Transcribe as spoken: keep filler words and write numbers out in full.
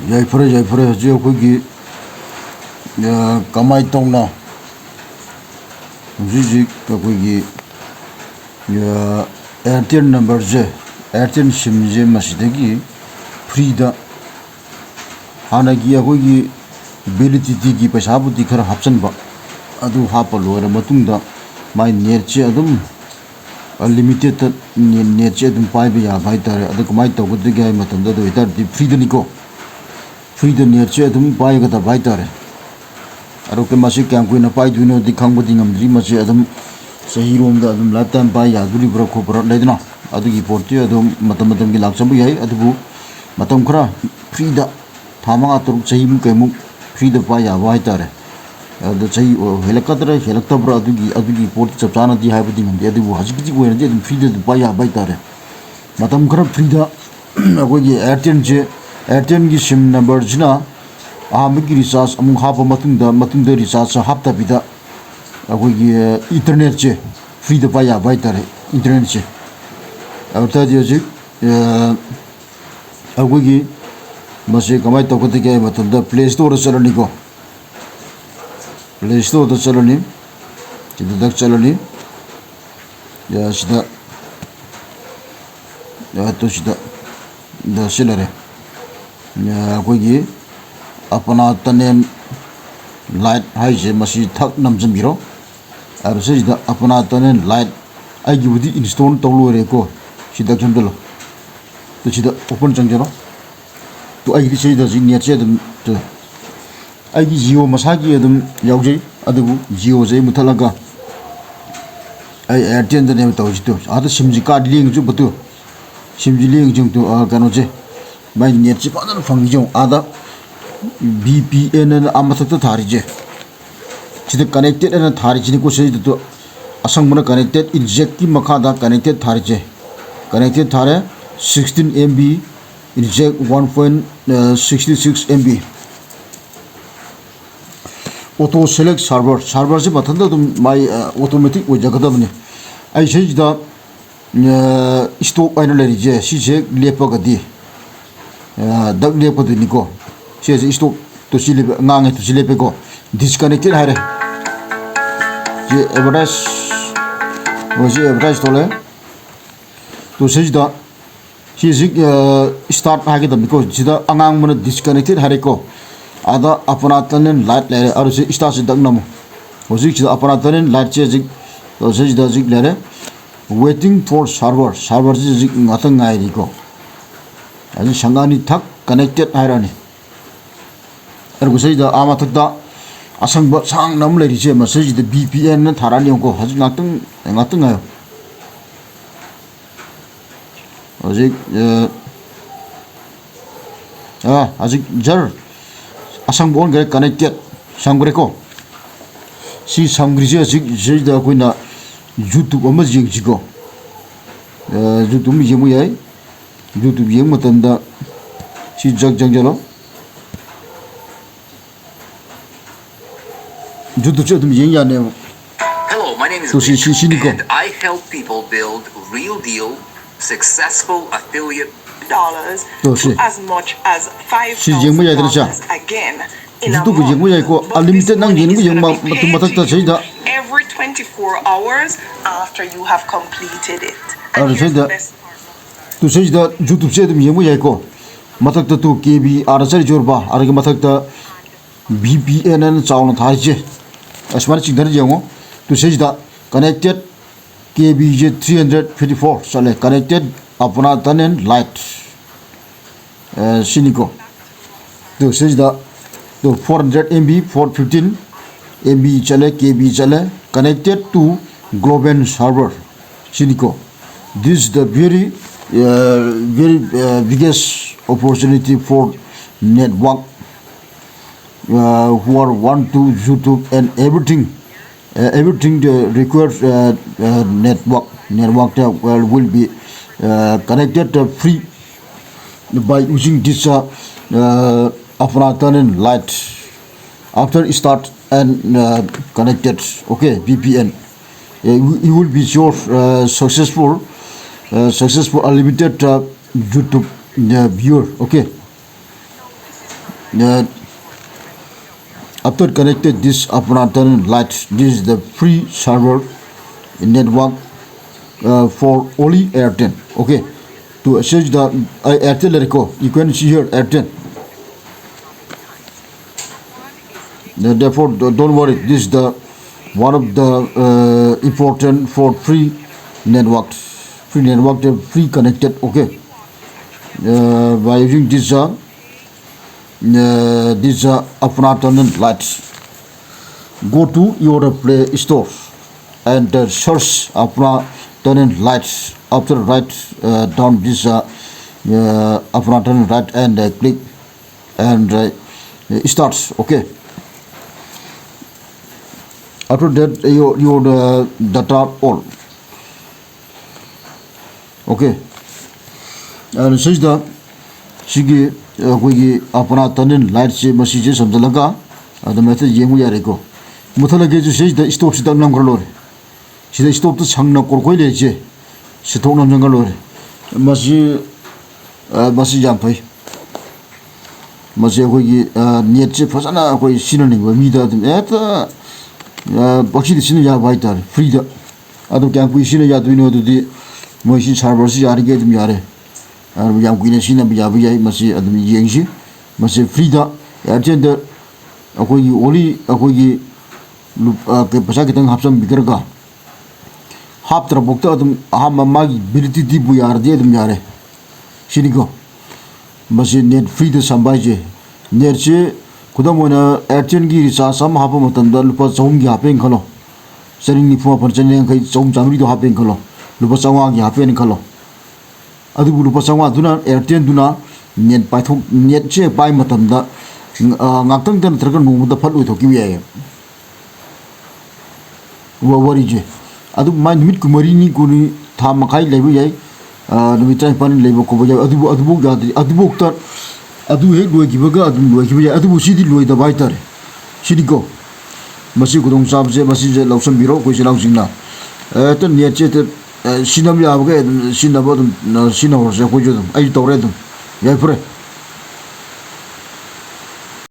ꯌꯥꯏꯐꯔꯦ, ꯌꯥꯏꯐꯔꯦ꯫ ꯍꯧꯖꯤꯛ ꯑꯩꯈꯣꯏꯒꯤ, ꯑ, ꯀꯃꯥꯏ ꯇꯧꯅ ꯍꯧꯖꯤꯛ ꯍꯧꯖꯤꯛ ꯑꯩꯈꯣꯏꯒꯤ, ꯑ, Airtel numberꯁꯦ, Airtel simꯁꯦ ꯃꯁꯤꯗꯒꯤ freeꯗ ꯍꯥꯟꯅꯒꯤ ꯑꯩꯈꯣꯏꯒꯤ validityꯒꯤ ꯄꯩꯁꯥꯕꯨꯗꯤ ꯈꯔ ꯍꯥꯞꯆꯤꯟꯕ, ꯑꯗꯨ ꯍꯥꯞꯄ ꯂꯣꯏꯔ ꯃꯇꯨꯡꯗ ꯃꯥꯏ netꯁꯦ ꯑꯗꯨꯝ unlimitedꯇ ꯅꯦ-, netꯁꯦ ꯑꯗꯨꯝ ꯄꯥꯏꯕ ꯌꯥꯕ ꯍꯥꯏꯇꯥꯔꯦ꯫ ꯑꯗꯨ ꯀꯃꯥꯏꯅ ꯇꯧꯒꯗꯒꯦ ꯍꯥꯏꯕ ꯃꯇꯝꯗ, ꯑꯗꯨ ꯑꯣꯏꯇꯥꯔꯗꯤ freeꯗꯅꯤꯀꯣ, freeꯗ netꯁꯦ ꯑꯗꯨꯝ ꯄꯥꯏꯒꯗꯕ ꯍꯥꯏꯇꯥꯔꯦ꯫ ꯑꯗꯣ ꯃꯁꯤ ꯀꯌꯥꯝ ꯀꯨꯏꯅ ꯄꯥꯏꯗꯣꯏꯅꯣꯗꯤ ꯈꯪꯕꯗꯤ ꯉꯝꯗ꯭ꯔꯤ꯫ ꯃꯁꯤ ꯑꯗꯨꯝ ꯆꯍꯤꯔꯣꯝꯗ ꯑꯗꯨꯝ lifetime ꯄꯥꯏ ꯌꯥꯗꯣꯔꯤꯕ꯭ꯔꯥ ꯈꯣꯠꯄ꯭ꯔꯥ ꯂꯩꯗꯅ, ꯑꯗꯨꯒꯤ ꯄꯣꯠꯇꯤ ꯑꯗꯨꯝ ꯃꯇꯝ ꯃꯇꯝꯒꯤ ꯂꯥꯛꯆꯕ ꯌꯥꯏ꯫ ꯑꯗꯨꯕꯨ ꯃꯇꯝ ꯈꯔ freeꯗ, ꯊꯥ ꯃꯉꯥ, ꯇꯔꯨꯛ, ꯆꯍꯤꯃꯨꯛ ꯀꯩꯃꯨꯛ freeꯗ ꯄꯥꯏ ꯌꯥꯕ ꯍꯥꯏꯇꯥꯔꯦ꯫ ꯑꯗꯣ ꯆꯍꯤ, ꯑꯣ, ꯍꯦꯜꯂꯛꯀꯗ꯭ꯔꯥ ꯍꯦꯜꯂꯛꯇꯕ꯭ꯔꯥ, ꯑꯗꯨꯒꯤ, ꯑꯗꯨꯒꯤ ꯄꯣꯠꯇꯤ ꯆꯞ ꯆꯥꯅꯗꯤ ꯍꯥꯏꯕꯗꯤ ꯉꯝꯗꯦ꯫ ꯑꯗꯨꯕꯨ ꯍꯧꯖꯤꯛꯀꯤꯗꯤ ꯑꯣꯏꯅꯗꯤ ꯑꯗꯨꯝ freeꯗ ꯑꯗꯨꯝ ꯄꯥꯏ ꯌꯥꯕ ꯍꯥꯏꯇꯥꯔꯦ꯫ ꯃꯇꯝ ꯈꯔ freeꯗ ꯑꯩꯈꯣꯏꯒꯤ Airtelꯁꯦ, Airtelꯒꯤ sim numberꯁꯤꯅ ꯑꯍꯥꯟꯕꯒꯤ recharge ꯑꯃꯨꯛ ꯍꯥꯞꯄ ꯃꯇꯨꯡꯗ, ꯃꯇꯨꯡꯗ recharge ꯍꯥꯞꯇꯕꯤꯗ ꯑꯩꯈꯣꯏꯒꯤ internetꯁꯦ freeꯗ ꯄꯥꯏ ꯌꯥꯕ ꯍꯥꯏꯇꯥꯔꯦ, internetꯁꯦ꯫ ꯑꯗꯨ ꯇꯥꯔꯗꯤ ꯍꯧꯖꯤꯛ, ꯑ, ꯑꯩꯈꯣꯏꯒꯤ ꯃꯁꯤ ꯀꯃꯥꯏꯅ ꯇꯧꯒꯗꯒꯦ ꯍꯥꯏꯕ ꯃꯇꯝꯗ, Play Storeꯗ ꯆꯠꯂꯅꯤꯀꯣ꯫ Play Storeꯗ ꯆꯠꯂꯅꯤ꯫ ꯁꯤꯗ ꯗꯛ ꯆꯠꯂꯅꯤ꯫ ꯌꯥ, ꯁꯤꯗ, ꯌꯥ, ꯇꯨ ꯁꯤꯗ, ꯗ ꯁꯤ ꯂꯩꯔꯦ꯫ ꯌꯥ, ꯑꯩꯈꯣꯏꯒꯤ Apna Tunnel Lite ꯍꯥꯏꯁꯦ, ꯃꯁꯤ ꯊꯛ ꯅꯝꯁꯤꯟꯕꯤꯔꯣ꯫ ꯑꯗꯨ ꯁꯤꯁꯤꯗ Apna Tunnel Lite ꯑꯩꯒꯤꯕꯨꯗꯤ install ꯇꯧ ꯂꯣꯏꯔꯦꯀꯣ꯫ ꯁꯤꯗ ꯆꯪꯁꯤꯜꯂꯣ꯫ ꯇꯨ ꯁꯤꯗ open ꯆꯪꯖꯔꯣ꯫ ꯇꯨ ꯑꯩꯒꯤꯗꯤ ꯁꯤꯗ ꯍꯧꯖꯤꯛ netꯁꯦ ꯑꯗꯨꯝ, ꯇꯨ ꯑꯩꯒꯤ Jio ꯃꯁꯥꯒꯤ ꯑꯗꯨꯝ ꯌꯥꯎꯖꯩ, ꯑꯗꯨꯕꯨ Jioꯁꯦ ꯑꯩ ꯃꯨꯠꯊꯠꯂꯒ ꯑꯩ Airtelꯗꯅꯦꯕ ꯇꯧꯔꯤꯁꯤ꯫ ꯇꯨ ꯑꯥꯗ simꯁꯤ card ꯂꯦꯡꯉꯁꯨ ꯕꯇꯨ, simꯁꯤ ꯂꯦꯡꯉꯁꯨ ꯇꯨ, ꯑ, ꯀꯩꯅꯣꯁꯦ, ꯃꯥꯏ netꯁꯦ ꯐꯖꯅ ꯐꯪꯉꯤꯁꯦ ꯌꯦꯡꯉꯨ꯫ ꯑꯥꯗ VPN ꯑꯅ ꯑꯥ ꯃꯊꯛꯇ ꯊꯥꯔꯤꯁꯦ, ꯁꯤꯗ connected ꯑꯅ ꯊꯥꯔꯤꯁꯤꯅꯤꯀꯣ꯫ ꯁꯤꯗ ꯇꯨ ꯑꯁꯪꯕꯅ connected, injectꯀꯤ ꯃꯈꯥꯗ connected ꯊꯥꯔꯤꯁꯦ, connected ꯊꯥꯔꯦ꯫ Sixteen MB, inject one point sixty six MB꯫ Auto select server, serverꯁꯦ ꯃꯊꯟꯇ ꯑꯗꯨꯝ ꯃꯥꯏ, ꯑ, automatic ꯑꯣꯏꯖꯒꯗꯕꯅꯤ꯫ ꯑꯩ ꯁꯤꯁꯤꯗ, ꯑ, stop ꯍꯥꯏꯅ ꯂꯩꯔꯤꯁꯦ, ꯁꯤꯁꯦ ꯍꯦꯛ ꯂꯦꯞꯄꯒꯗꯤ, ꯗꯛ ꯂꯦꯞꯀꯗꯣꯏꯅꯤꯀꯣ꯫ ꯁꯤꯁꯦ stop ꯇꯨ ꯁꯤ ꯂꯦꯞꯄꯦ, ꯉꯥꯡꯉꯦ ꯇꯨ ꯁꯤ ꯂꯦꯞꯄꯦꯀꯣ꯫ Disconnected ꯍꯥꯏꯔꯦ꯫ ꯁꯤ advertise, ꯁꯤ advertise ꯊꯣꯛꯂꯛꯑꯦ꯫ ꯇꯨ ꯁꯤꯁꯤꯗ ꯁꯤ ꯍꯧꯖꯤꯛ start ꯍꯥꯏꯒꯗꯕꯅꯤꯀꯣ꯫ ꯁꯤꯗ ꯑꯉꯥꯡꯕꯅ disconnected ꯍꯥꯏꯔꯦꯀꯣ꯫ ꯑꯗ ꯑꯄꯅꯥ ꯇꯅꯦꯟ light ꯂꯩꯔꯦ꯫ ꯑꯗꯨ ꯁꯤ startꯁꯤ ꯗꯛ ꯅꯝꯃꯨ꯫ ꯍꯧꯖꯤꯛꯁꯤꯗ ꯑꯄꯅꯥ ꯇꯅꯦꯟ lightꯁꯦ ꯍꯧꯖꯤꯛ, ꯁꯤꯁꯤꯗ ꯍꯧꯖꯤꯛ ꯂꯩꯔꯦ꯫ Waiting for server, serverꯁꯤ ꯍꯧꯖꯤꯛ ꯉꯥꯛꯇꯪ ꯉꯥꯏꯔꯤꯀꯣ꯫ ꯍꯧꯖꯤꯛ ꯁꯪꯒꯥꯅꯤ ꯊꯛ connected ꯍꯥꯏꯔꯛꯑꯅꯤ꯫ ꯑꯗꯨꯒ ꯁꯤꯗ ꯑꯥ ꯃꯊꯛꯇ ꯑꯁꯪꯕ ꯁꯥꯡꯅ ꯑꯃ ꯂꯩꯔꯤꯁꯦ, ꯃꯁꯤꯁꯤꯗ VPNꯅ ꯊꯥꯔꯛꯑꯅꯤ꯫ ꯌꯦꯡꯉꯨꯀꯣ, ꯍꯧꯖꯤꯛ ꯉꯥꯛꯇꯪ, ꯉꯥꯛꯇꯪ ꯉꯥꯏꯌꯣ꯫ ꯍꯧꯖꯤꯛ ꯑ, ꯑ, ꯍꯧꯖꯤꯛ ꯖꯔ ꯑꯁꯪꯕ ꯑꯣꯟꯈ꯭ꯔꯦ, connected ꯁꯝꯈ꯭ꯔꯦꯀꯣ꯫ ꯁꯤ ꯁꯝꯈ꯭ꯔꯤꯁꯦ ꯍꯧꯖꯤꯛ ꯁꯤꯗ ꯑꯩꯈꯣꯏꯅ YouTube ꯑꯃ ꯌꯦꯡꯁꯤꯀꯣ꯫ ꯑ, YouTube ꯑꯃ ꯌꯦꯡꯕ ꯌꯥꯏ꯫ YouTube ꯌꯦꯡꯕ ꯃꯇꯝꯗ ꯁꯤ ꯖꯛ ꯆꯪꯁꯤꯜꯂꯣ꯫ YouTubeꯁꯦ ꯑꯗꯨꯝ ꯌꯦꯡ ꯌꯥꯅꯦꯕ꯫ Hello, my name is two ꯁꯤ, ꯁꯤ, ꯁꯤꯅꯤꯀꯣ꯫ And I help people build real deal, successful affiliate dollars two ꯁꯤ꯫ To as much as ꯁꯤ ꯌꯦꯡꯕ ꯌꯥꯏꯗꯅ ꯁꯦ? Five thousand dollars again. In a YouTube ꯌꯦꯡꯕ ꯌꯥꯏꯀꯣ꯫ Month, but unlimited this ꯅꯪ one ꯌꯦꯡꯕ is ꯌꯦꯡꯕ gonna be ꯃꯇꯨꯡ paid ꯃꯊꯛꯇ to you ꯁꯤꯗ꯫ Every twenty-four hours after you have completed it. ꯑꯗꯨ And here's ꯁꯤꯗ the best part. ꯇꯨ ꯁꯤꯗ YouTubeꯁꯦ ꯑꯗꯨꯝ ꯌꯦꯡꯕ ꯌꯥꯏꯀꯣ꯫ ꯃꯊꯛꯇ ꯇꯨ ꯀꯦ ꯕꯤ ꯑꯥꯔ ꯆꯠꯂꯤꯁꯦ ꯎꯔꯕ? ꯑꯗꯨꯒꯤ ꯃꯊꯛꯇ VPNꯅ ꯆꯥꯎꯅ ꯊꯥꯔꯤꯁꯦ꯫ ꯑꯁꯨꯃꯥꯏꯅ ꯆꯤꯡꯊꯔ ꯌꯦꯡꯉꯣ꯫ ꯇꯨ ꯁꯤꯁꯤꯗ connected, ꯀꯦ ꯕꯤꯁꯦ three hundred fifty four ꯆꯠꯂꯦ꯫ Connected ꯑꯄꯅꯥ ꯇꯅꯦꯟ light꯫ ꯑ, ꯁꯤꯅꯤꯀꯣ꯫ ꯇꯨ ꯁꯤꯁꯤꯗ ꯇꯨ four hundred MB, four fifteen MB ꯆꯠꯂꯦ, ꯀꯦ ꯕꯤ ꯆꯠꯂꯦ꯫ Connected to global server ꯁꯤꯅꯤꯀꯣ꯫ This is the very, uh, very, uh, biggest opportunity for network, uh, who are want to YouTube and everything, uh, everything the requires, uh, uh, network. Network, uh, will be, uh, connected, uh, free by using this, uh, uh, Apana Tunnel Light. After start and, uh, connected, okay, VPN. Uh, you, you will be your, uh, successful, uh, successful unlimited, uh, YouTube the viewer. Okay. Uh, after connected this Apna tunnel light, this is the free server network uh, for only Airtel. Okay. To access the uh, Airtel Eco, you can see here Airtel. Uh, therefore, don't worry. This is the one of the uh, important for free network. Free network, the free connected. Okay. Uh, by using this uh, uh, this uh, Apna tunnel lights. Go to your Play Store and uh, search Apna tunnel lights. After write uh, down this uh, uh, Apna tunnel light and uh, click and uh, it starts. Okay. After that, your your uh, data all. Okay. And ꯁꯤꯁꯤꯗ ꯁꯤꯒꯤ ꯑꯩꯈꯣꯏꯒꯤ Apna tunnel lightꯁꯦ ꯃꯁꯤꯁꯦ ꯁꯝꯖꯜꯂꯒ ꯑꯗꯨꯝ ꯍꯦꯛꯇ ꯌꯦꯡꯕ ꯌꯥꯔꯦꯀꯣ꯫ ꯃꯨꯠꯊꯠꯂꯒꯦꯁꯨ ꯁꯤꯁꯤꯗ stopꯁꯤꯗ ꯅꯝꯈ꯭ꯔ ꯂꯣꯏꯔꯦ꯫ ꯁꯤꯗ stopꯇ ꯁꯪꯅ ꯀꯣꯔꯈꯣꯏ ꯂꯩꯔꯤꯁꯦ ꯁꯤꯊꯣꯛ ꯅꯝꯁꯤꯟꯈ꯭ꯔ ꯂꯣꯏꯔꯦ꯫ ꯃꯁꯤ ꯃꯁꯤ ꯌꯥꯝ ꯐꯩ꯫ ꯃꯁꯤ ꯑꯩꯈꯣꯏꯒꯤ netꯁꯦ ꯐꯖꯅ ꯑꯩꯈꯣꯏ ꯁꯤꯖꯤꯟꯅꯅꯤꯡꯕ ꯃꯤꯗ ꯑꯗꯨꯝ ꯍꯦꯛꯇ ꯄꯪꯁꯤꯗ ꯁꯤꯖꯤꯟꯅ ꯌꯥꯕ ꯍꯥꯏꯇꯥꯔꯦ, freeꯗ꯫ ꯑꯗꯨ ꯀꯌꯥꯝ ꯀꯨꯏ ꯁꯤꯖꯤꯟꯅ ꯌꯥꯗꯣꯏꯅꯣ? ꯑꯗꯨꯗꯤ ꯃꯣꯏꯁꯤ serverꯁꯤ ꯌꯥꯔꯤꯈꯩ ꯑꯗꯨꯝ ꯌꯥꯔꯦ꯫ ꯑꯗꯨ ꯌꯥꯝ ꯀꯨꯏꯅ ꯁꯤꯖꯤꯟꯅꯕ ꯌꯥꯕ ꯌꯥꯏ꯫ ꯃꯁꯤ ꯑꯗꯨꯝ ꯌꯦꯡꯁꯤ꯫ ꯃꯁꯤ freeꯗ Airtelꯗ ꯑꯩꯈꯣꯏꯒꯤ only ꯑꯩꯈꯣꯏꯒꯤ ꯂꯨꯞ-, ꯑ, ꯀ-, ꯄꯩꯁꯥ ꯈꯤꯇꯪ ꯍꯥꯞꯆꯤꯟꯕꯤꯈ꯭ꯔꯒ ꯍꯥꯞꯇ꯭ꯔꯐꯥꯎꯗ ꯑꯗꯨꯝ ꯑꯍꯥꯟꯕ ꯃꯥꯒꯤ validityꯕꯨ ꯌꯥꯔꯗꯤ ꯑꯗꯨꯝ ꯌꯥꯔꯦ꯫ ꯁꯤꯅꯤꯀꯣ꯫ ꯃꯁꯤ net freeꯗ ꯁꯝꯕ ꯍꯥꯏꯁꯦ꯫ Netꯁꯦ ꯈꯨꯗꯝ ꯑꯣꯏꯅ Airtelꯒꯤ recharge ꯑꯃ ꯍꯥꯞꯄ ꯃꯇꯝꯗ ꯂꯨꯄꯥ ꯆꯍꯨꯝꯒꯤ ꯍꯥꯞꯄꯦꯅ ꯈꯜꯂꯣ꯫ ꯆꯅꯤ ꯅꯤꯐꯨ ꯃꯥꯄꯟ, ꯆꯅꯤ ꯌꯥꯡꯈꯩ, ꯆꯍꯨꯝ ꯆꯥꯝꯃꯔꯤꯗꯣ ꯍꯥꯞꯄꯦꯅ ꯈꯜꯂꯣ꯫ ꯂꯨꯄꯥ ꯆꯥꯝꯃꯉꯥꯒꯤ ꯍꯥꯞꯄꯦꯅ ꯈꯜꯂꯣ꯫ ꯑꯗꯨꯕꯨ ꯂꯨꯄꯥ ꯆꯥꯝꯃꯉꯥꯗꯨꯅ Airtelꯗꯨꯅ net ꯄꯥꯏꯊꯣꯛ-, netꯁꯦ ꯄꯥꯏ ꯃꯇꯝꯗ, ꯑ, ꯉꯥꯛꯇꯪꯗ ꯅꯠꯇ꯭ꯔꯒ ꯅꯣꯡꯃꯗ ꯐꯠ ꯂꯣꯏꯊꯣꯛꯈꯤꯕ ꯌꯥꯏꯌꯦ꯫ ꯋꯥ-, ꯋꯥꯔꯤꯁꯦ꯫ ꯑꯗꯨ ꯃꯥꯏ ꯅꯨꯃꯤꯠ ꯀꯨꯟꯃꯔꯤꯅꯤ, ꯀꯨꯟꯅꯤ, ꯊꯥ ꯃꯈꯥꯏ ꯂꯩꯕ ꯌꯥꯏ, ꯑ, ꯅꯨꯃꯤꯠ ꯇꯔꯥꯅꯤꯄꯥꯟꯅꯤ ꯂꯩꯕ ꯈꯣꯠꯄ ꯌꯥꯏ꯫ ꯑꯗꯨꯕꯨ, ꯑꯗꯨꯐꯥꯎ ꯌꯥꯗ꯭ꯔꯤ꯫ ꯑꯗꯨꯐꯥꯎꯇ, ꯑꯗꯨ ꯍꯦꯛ ꯂꯣꯏꯈꯤꯕꯒ ꯑꯗꯨꯝ ꯂꯣꯏꯈꯤꯕ ꯌꯥꯏ꯫ ꯑꯗꯨꯕꯨ ꯁꯤꯗꯤ ꯂꯣꯏꯗꯕ ꯍꯥꯏꯇꯥꯔꯦ꯫ ꯁꯤꯅꯤꯀꯣ꯫ ꯃꯁꯤ ꯈꯨꯗꯣꯡꯆꯥꯕꯁꯦ, ꯃꯁꯤꯁꯦ ꯂꯧꯁꯤꯟꯕꯤꯔꯣ, ꯑꯩꯈꯣꯏ ꯏꯆꯤꯜ ꯏꯅꯥꯎꯁꯤꯡꯅ꯫ ꯍꯦꯛꯇ netꯁꯦ ꯍꯦꯛꯇ ꯁꯤꯖꯤꯟꯅꯕ ꯌꯥꯕꯈꯩ ꯑꯗꯨꯝ ꯁꯤꯖꯤꯟꯅꯕ ꯑꯗꯨꯝ ꯁꯤꯖꯤꯟꯅꯍꯧꯔꯁꯦ꯫ ꯑꯩꯈꯣꯏꯁꯨ ꯑꯗꯨꯝ, ꯑꯩꯁꯨ ꯇꯧꯔꯦ ꯑꯗꯨꯝ꯫ ꯌꯥꯏꯐꯔꯦ꯫